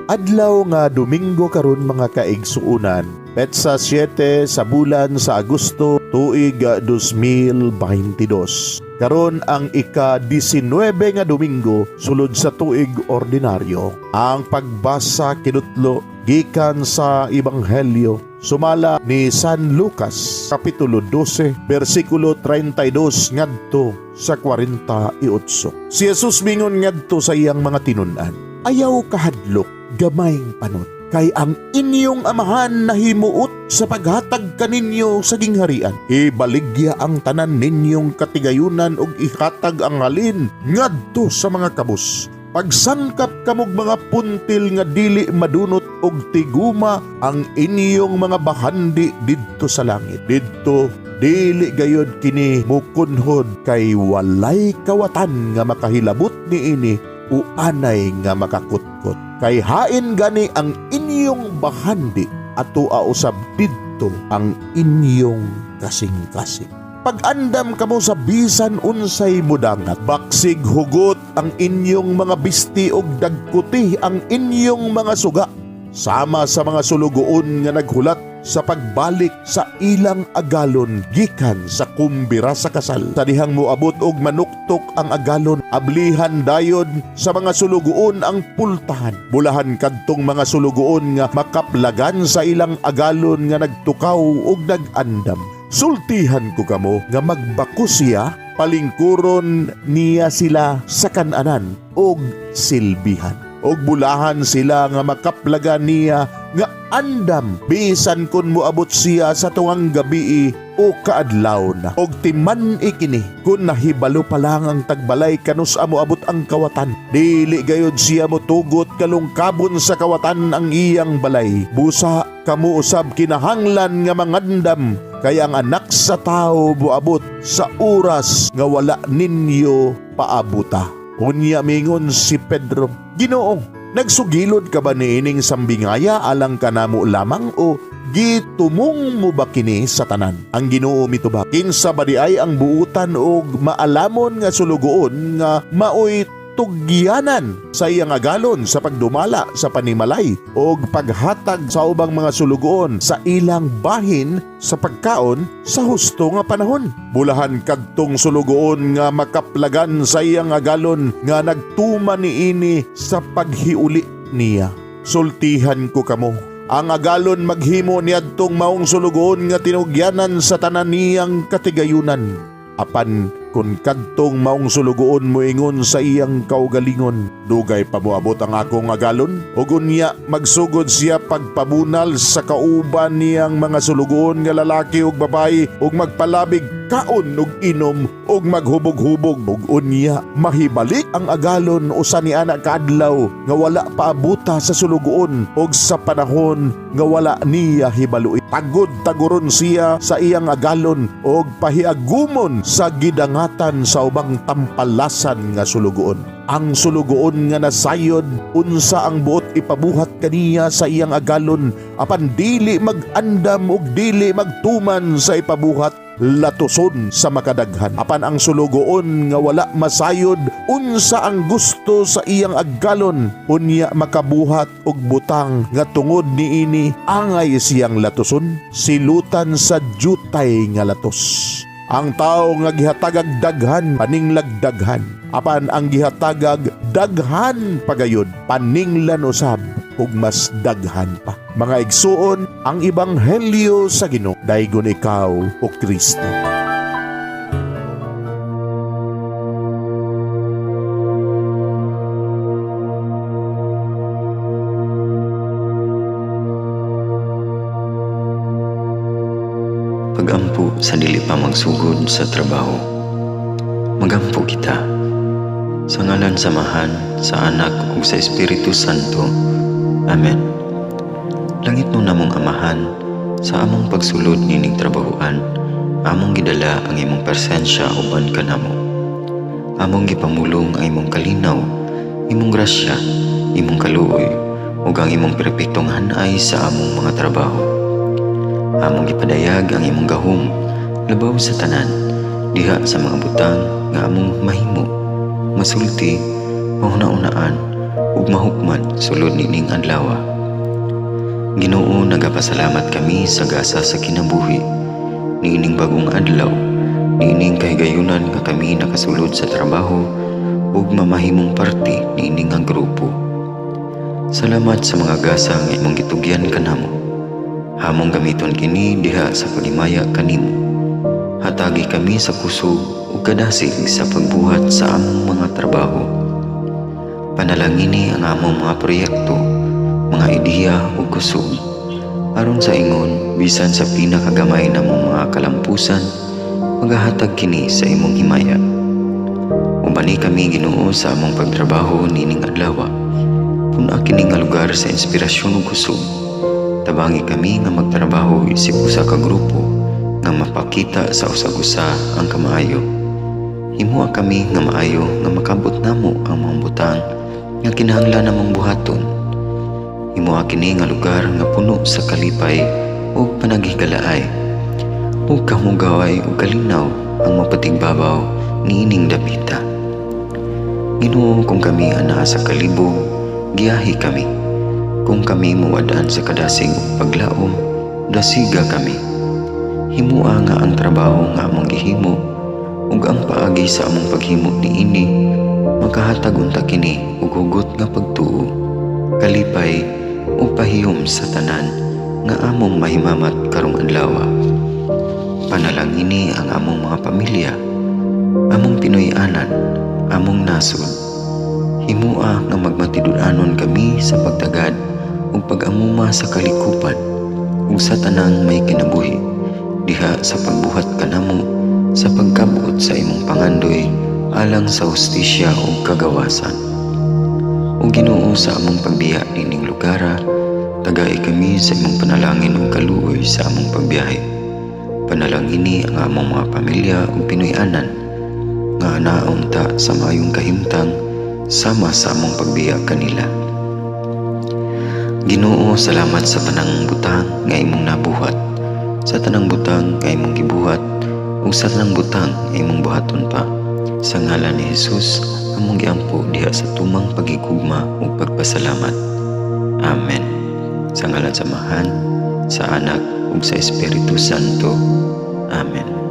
Adlaw nga Domingo karon, mga kaigsuonan, petsa 7 sa bulan sa Agosto, tuig 2022. Karon ang ika-19 nga Domingo sulod sa tuig ordinaryo. Ang pagbasa kinutlo gikan sa Ebanghelyo sumala ni San Lucas, kapitulo 12, bersikulo 32 ngadto sa 48. Si Jesus mingon ngadto sa iyang mga tinun-an, "Ayaw kahadlok, gamayng panot, kay ang inyong Amahan nahimuot sa paghatag kaninyo sa gingharian. Ibaligya ang tanan ninyong katigayunan ug ihatag ang halin ngadto sa mga kabus. Pagsangkap kamog mga puntil nga dili madunot og tiguma ang inyong mga bahandi didto sa langit. Didto dili gayod kini mukunhod, kay walay kawatan nga makahilabot niini o anay nga makakutkot. Kay hain gani ang inyong bahandi, atoa usab didto ang inyong kasing-kasing. Pag-andam kamo sa bisan unsay mudangat. Baksig hugot ang inyong mga bisti og dagkuti ang inyong mga suga, sama sa mga sulugoon nga naghulat sa pagbalik sa ilang agalon gikan sa kumbira sa kasal. Sa dihang moabot og manuktok ang agalon, ablihan dayon sa mga sulugoon ang pultahan. Bulahan kadtong mga sulugoon nga makaplagan sa ilang agalon nga nagtukaw og nag-andam. Sultihan ko kamo nga magbako siya, palingkuron niya sila sa kananan og silbihan. Og bulahan sila nga makaplagan niya nga andam bisan kun moabot siya sa tungang gabii o kaadlaw na. Og timan-i kini, kun nahibalo pa lang ang tagbalay kanus-a moabot ang kawatan, dili gayod siya motugot kalungkabon sa kawatan ang iyang balay. Busa kamo usab kinahanglan nga mangandam, kay ang Anak sa Tao moabot sa oras nga wala ninyo paabuta." Unya mingon si Pedro, "Ginoo, nagsugilod ka ba niining sambingaya alang kanamo lamang o gitumong mo ba kini sa tanan?" Ang Ginoo mitubag, "Kinsa ba diay ang buutan og maalamon nga sulugoon nga maoy tugyanan sa iyang agalon sa pagdumala sa panimalay og paghatag sa ubang mga sulugoon sa ilang bahin sa pagkaon sa husto nga panahon? Bulahan kadtong sulugoon nga makaplagan sa iyang agalon nga nagtuman niini sa paghiuli niya. Sultihan ko kamo, ang agalon maghimo niadtong maong sulugoon nga tinugyanan sa tanan niyang katigayunan. Apan kun kadtong maong sulugoon moingon sa iyang kaugalingon, 'Dugay pa moabot ang akong agalon,' ug unya magsugod siya pagpabunal sa kauban niyang mga sulugoon nga lalaki ug babayi ug magpalabig kaon ug inom ug maghubog-hubog, ug unya mahibalik ang agalon usa ni ana kaadlaw nga wala paabuta sa sulugoon ug sa panahon nga wala niya hibaloi, tagod taguron siya sa iyang agalon ug pahiagumon sa gidangatan sa ubang tampalasan nga sulugoon. Ang sulugoon nga nasayod unsa ang buot ipabuhat kaniya sa iyang agalon apan dili mag-andam ug dili magtuman sa ipabuhat, latuson sa makadaghan. Apan ang sulugoon nga wala masayod unsa ang gusto sa iyang agalon, unya makabuhat og butang nga tungod niini angay siyang latuson, silutan sa jutay nga latos. Ang tao nga gihatagag daghan, paninglag daghan. Apan ang gihatagag daghan pagayod, paninglan usab ug mas daghan pa." Mga igsuon, ang ebanghelyo sa Ginoo. Daygon ikaw, o Kristo. Pagampo sa dili pa magsugod sa trabaho. Magampo kita. Sa ngalan sa Amahan, sa Anak ug sa Espiritu Santo. Amen. Langitnon namong Amahan, sa among pagsulod nining trabahoan, among gidala ang imong presensya uban kanamo. Among gipamulong ang imong kalinaw, imong grasya, imong kaluoy, ug ang imong perpektong hanay sa among mga trabaho. Among gipadayag ang imong gahom labaw sa tanan diha sa mga butang nga among mahimo, masulti, mahuna-unaan ug mahukman sulod niining adlaw. Ginoo, nagapasalamat kami sa gasa sa kinabuhi niining bagong adlaw, niining kahigayunan nga kami nakasulod sa trabaho ug mamahimong parte niini nga grupo. Salamat sa mga gasa nga imong gitugyan kanamo. Among gamiton kini diha sa paghimaya kanimo. Hatagi kami sa kusog ug kadasig sa pagbuhat sa among mga trabaho. Panalangini ang among mga proyekto, mga ideya ug kusog. Aron sa ingon, bisan sa pinakagamay namong mga kalampusan, magahatag kini sa imong himaya. Ubani kami, Ginoo, sa among pagtrabaho nining adlaw. Pun-a kini nga lugar sa inspirasyon ug kusog. Tabangi kami nga magtrabaho isip usa ka grupo nga mapakita sa usag-usa ang kamaayo. Himoa kami nga maayo nga makabot namo ang mga butang nga kinahanglan namong buhaton. Himoa kini nga lugar nga puno sa kalipay ug panaghigalaay. Ug kamugaway ug kalinaw ang mapatigbabaw niining dapita. Ginoo, kung kami anaa sa kalibog, giyahi kami. Kung kami muwad-an sa kadasig ug paglaom, dasiga kami. Himoa nga ang trabaho nga among gihimo ug ang paagi sa among paghimo niini makahatag unta kini og hugot nga pagtuo, kalipay ug pahiyom sa tanan nga among mahimamat karong adlaw. Panalangini ang among mga pamilya, among Pinoy-anan, among nasod. Himoa nga magmatinud-anon kami sa pagtagad ug pag-amuma sa kalikupan ug sa tanang may kinabuhi diha sa pagbuhat kanamo sa pagkabot sa imong pangandoy alang sa hustisya ug kagawasan. O Ginoo, sa among pagbiya nining lugara, tagai kami sa imong panalangin ug kaluoy sa among pagbiyahe. Panalangini ang among mga pamilya ug Pinoy-anan nga anaa unta sa maayong kahimtang sama sa among pagbiya kanila. Ginoo, salamat sa tanang butang nga imong nabuhat, sa tanang butang nga imong gibuhat, ug sa tanang butang nga imong buhaton pa. Sa ngalan ni Jesus, among giampo diha sa tumang pagigugma ug pagpasalamat. Amen. Sa ngalan sa Amahan, sa Anak ug sa Espiritu Santo. Amen.